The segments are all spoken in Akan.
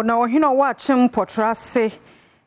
Na ɔhene a ɔwɔ Akyem Pɔtrɔ ase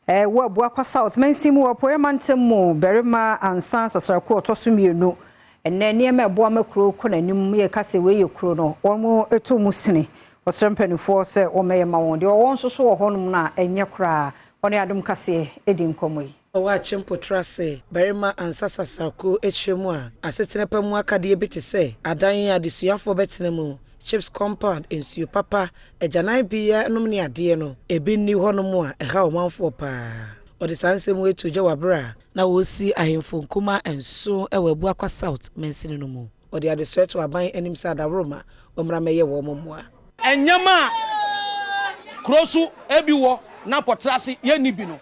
wɔ Abuakwa South mansin mu wɔ Apueeɛ Mantam mu, Barima Ansah Sasraku a ɔtɔ so mmienu, ɛnnɛ nneɛma a ɛboa ma kuro kɔ n'anim, yɛka sɛ wei yɛ kuro no, wɔto mu sene. Wɔsrɛ mpanimfoɔ sɛ wɔmmɛyɛ ma wɔn. Deɛ ɔwɔ nso so wɔ hɔnom no a ɛnyɛ koraa. Ɔne Adom Kaseɛ di nkɔmmɔ yi. Ɔwɔ Akyem Pɔtrɔ ase, Barima Ansah Sasraku kyerɛ mu a, asetena pa mu akadeɛ bi te sɛ adan a adesuafoɔ bɛtena mu, Chips compound, nsuo papa, agyananbea nom ne adeɛ no, ebi nni hɔnom a ɛha ɔmanfoɔ paa. Ɔde saa nsɛm wei too dwa wɔ aberɛ a na wɔresi ahemfo nkumaa nson wɔ Abuakwa South mansini no mu. Ɔde adesrɛ too aban anim sɛ adaworoma wɔmmra mmɛyɛ wɔn mmoa. Nneɛma a kuro so bi wɔ na pɔtrase yɛnni bi no,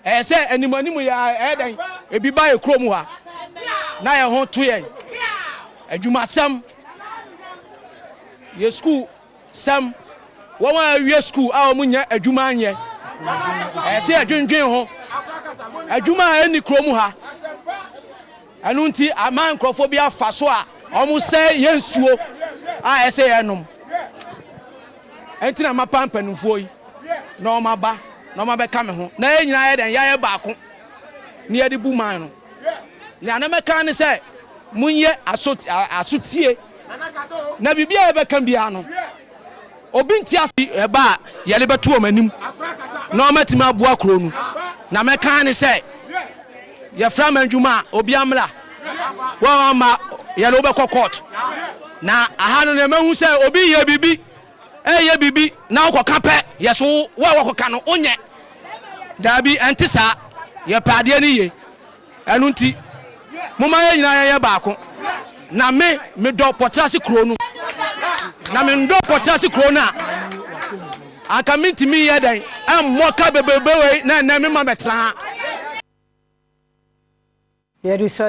ɛyɛ sɛ anim anim yi ara ɛyɛ dɛn ebi ba yɛ kurom ha na yɛn ho to yɛn. Adwumasɛm, yɛ sukuu sɛm, wɔn a awie sukuu a wɔn nyɛ adwuma nyɛ, ɛyɛ sɛ yɛdwendwen ho. Adwuma a ɛnni kurom ha, ɛno nti ama nkurɔfoɔ bi afa so a wɔsɛe yɛn nsuo a ɛsɛ yɛnom. Ɛnti na mapa mpanimfoɔ yi na wɔn aba na wɔn abɛka me ho na yɛn nyinaa yɛ dɛn yɛayɛ baako na yɛde bu man no. Nea na mɛka ne sɛ monyɛ aso asotie na biribi a yɛbɛka biara no obi nte ase. Ɛba a yɛde bɛto wɔn anim na wɔatumi aboa kuro no. Na mɛka ne sɛ yɛfrɛ amandwuma a obi amra wɔn ama yɛde wobɛkɔ court. Na aha no nea mahu sɛ obi yɛ biribi ɛyɛ biribi na wokɔka pɛ yɛ so wo a wɔkɔka no wonyɛ. Daabi ɛnte saa, yɛpɛ adeɛ no yie. Ɛno nti momma yɛn nyinaa yɛnyɛ baako. Na me medɔ Pɔtrase kuro no. Na mendɔ Pɔtrase kuro no a anka mentumi nyɛ dɛn ɛmmɔ ka bebrebe wei na ɛnɛ mema mɛtena ha. Yɛde sɔ.